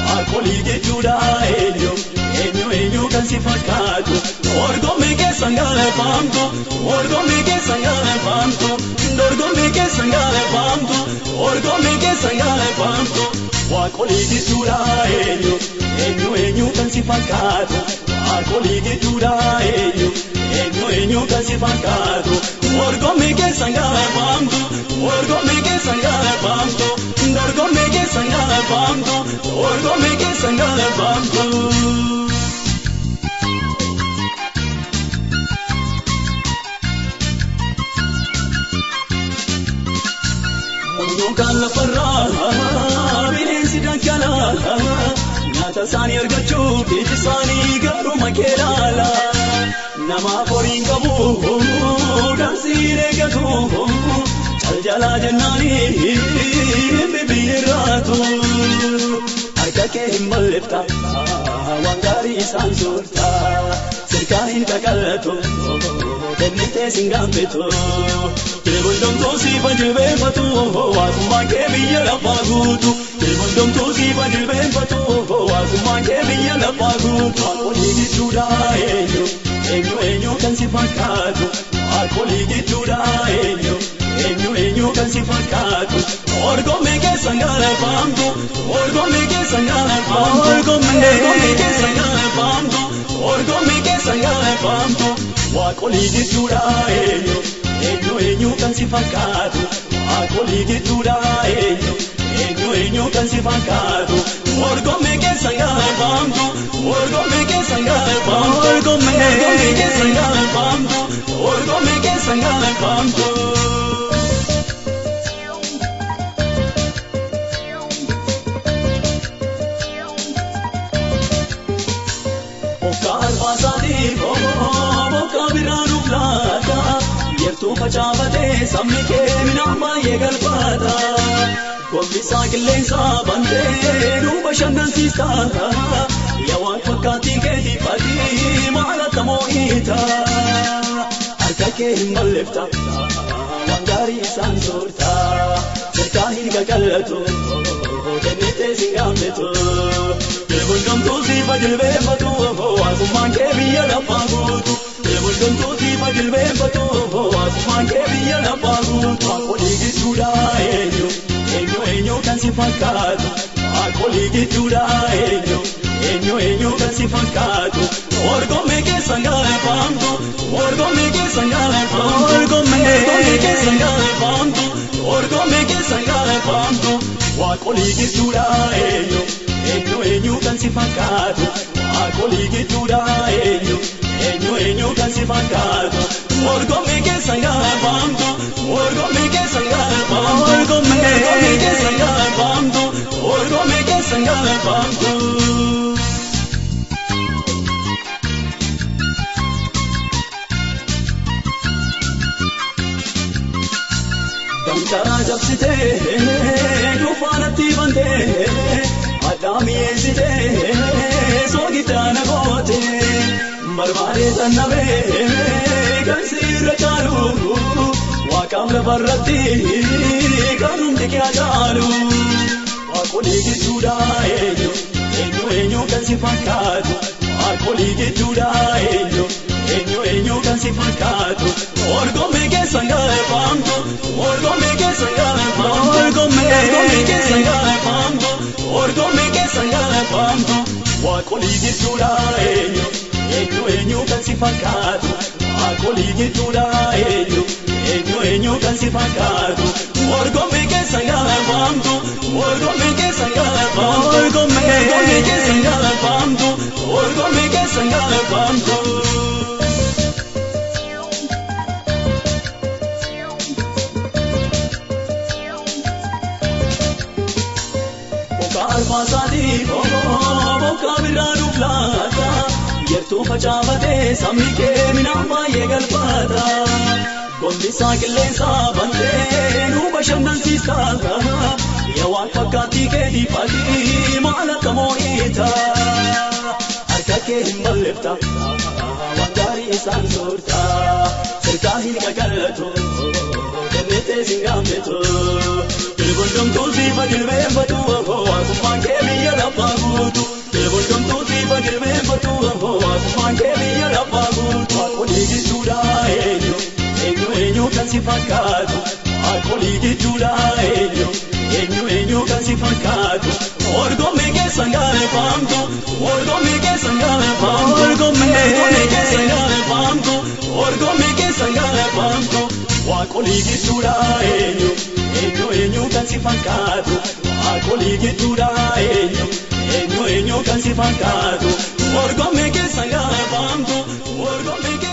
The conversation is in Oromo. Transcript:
Waaqolii jechuudha eenyu eenyu eenyu kan si fakkaatu dorgommii keessan galafaamtu dorgommii keessan galafaamtu dorgommii keessan galafaamtu dorgommii keessan galafaamtu. Waaqolii jechuudha eenyu eenyu eenyu kan si fakkaatu waaqolii jechuudha eenyu eenyu eenyu kan si fakkaatu dorgommii keessan galafaamtu dorgommii keessan galafaamtu. Dorgommii keessan galafaamtu dorgommii keessan galafaamtu. Munyuuqaan lafarraa bineensi dhangala'aa nyaata isaanii argachuuf iji isaanii garuma kee ilaala. Namaaf horiin qabu kan siin eeggatu. Jalaa jennaani bibbiirraatu harka kee hin balleefta waan gaarii isaan soorta sirkaa hin qaqallatu kennitee sin gaanfitu jilbundomtuu siifa jilbeenfatu waaqummaan kee biyya lafaa guutu jilbundomtuu siifa jilbeenfatu waaqummaan kee biyya lafaa guutu. Waaqolii jechuudha eenyu eenyu eenyu kan si fakkaatu waaqolii jechuudha eenyu. Eenyu eenyu kan si fakkaatu dorgommii keessan galafaamtu dorgommii keessan galafaamtu dorgommii keessan galafaamtu dorgommii keessan galafaamtu. Waaqolii jechuudha eenyu eenyu eenyu kan si fakkaatu waaqolii jechuudha eenyu eenyu eenyu kan si fakkaatu dorgommii keessan galafaamtu dorgommii keessan galafaamtu dorgommii keessan galafaamtu dorgommii keessan galafaamtu. Yertuu facaafatee sabni kee midhaan baay'ee galfata. Gombisaa qilleensaa bantee nu bashannansiista. Yaa waan fakkaatii keetii fatii maal akka moo'ita. Harka kee hin balleefta waan gaarii isaan soorta. Sirkaa hin qaqallatu kennitee sin gaanfitu. Jilbundomtuu siifa jilbeenfatu waaqummaan kee biyya lafaa guutu. Jilbundomtuu siifa jilbeenfatu waaqummaan kee biyya lafaa guutu. Waaqolii jechuudha eenyu eenyu eenyu kan si fakkaatu waaqolii jechuudha eenyu eenyu eenyu kan si fakkaatu dorgommii keessan galafaamtu dorgommii keessan galafaamtu dorgommii keessan galafaamtu dorgommii keessan galafaamtu. Waaqolii jechuudha eenyu eenyu eenyu kan si fakkaatu waaqolii jechuudha eenyu eenyu eenyu kan si fakkaatu dorgommii keessan galafaamtu dorgommii keessan galafaamtu dorgommii keessan galafaamtu dorgommii keessan galafaamtu. Damtaraa jabsitee duufaanatti bantee addaamiyeessitee soogiddaana gootee barbaadee sannabee kan sirra caalu waaqaaf lafarratti kan hundi kee caalu. Waaqolii jechuudha eenyu eenyu eenyu kan si fakkaatu waaqolii jechuudha eenyu eenyu eenyu kan si fakkaatu dorgommii keessan galafaamtu dorgommii keessan galafaamtu dorgommii keessan galafaamtu dorgommii keessan galafaamtu. Waaqolii jechuudha eenyu eenyu eenyu kan si fakkaatu waaqolii jechuudha eenyu eenyu eenyu kan si fakkaatu dorgommii keessan galafaamtu dorgommii keessan galafaamtu dorgommii keessan galafaamtu dorgommii keessan galafaamtu. Alfaasaadii bokkaa birraa duulaata yertuu facaafatee sabni kee midhaan baay'ee galfata. Gombisaa qilleensa bantee nu bashannansiista. Yaa waan fakkaatii keetii faatii maal akka moo'iita. Harka kee hin balleefta waan gaarii isaan soorta. Sirkaa hin qaqallatu kennettee sin gaafetu. Jilbundumtuu siifa jilbeenfatu waaqummaan kee biyya lafaa guutu. Jilbundumtuu siifa jilbeenfatu waaqummaan kee biyya lafaa guutu. Waaqolii gidduudha eenyu eenyu eenyu kan si fakkaatu. Waaqolii gidduudha eenyu eenyu eenyu kan si fakkaatu. Orgommee keessan gaaleeffamtu orgommee keessan gaaleeffamtu orgommee keessan gaaleeffamtu orgommee keessan gaaleeffamtu. Waaqolii gidduudha eenyu eenyu eenyu kan si fakkaatu. Waaqolii gidduudha eenyu eenyu eenyu kan si fakkaatu. Orgommee keessan gaaleeffamtu orgommee.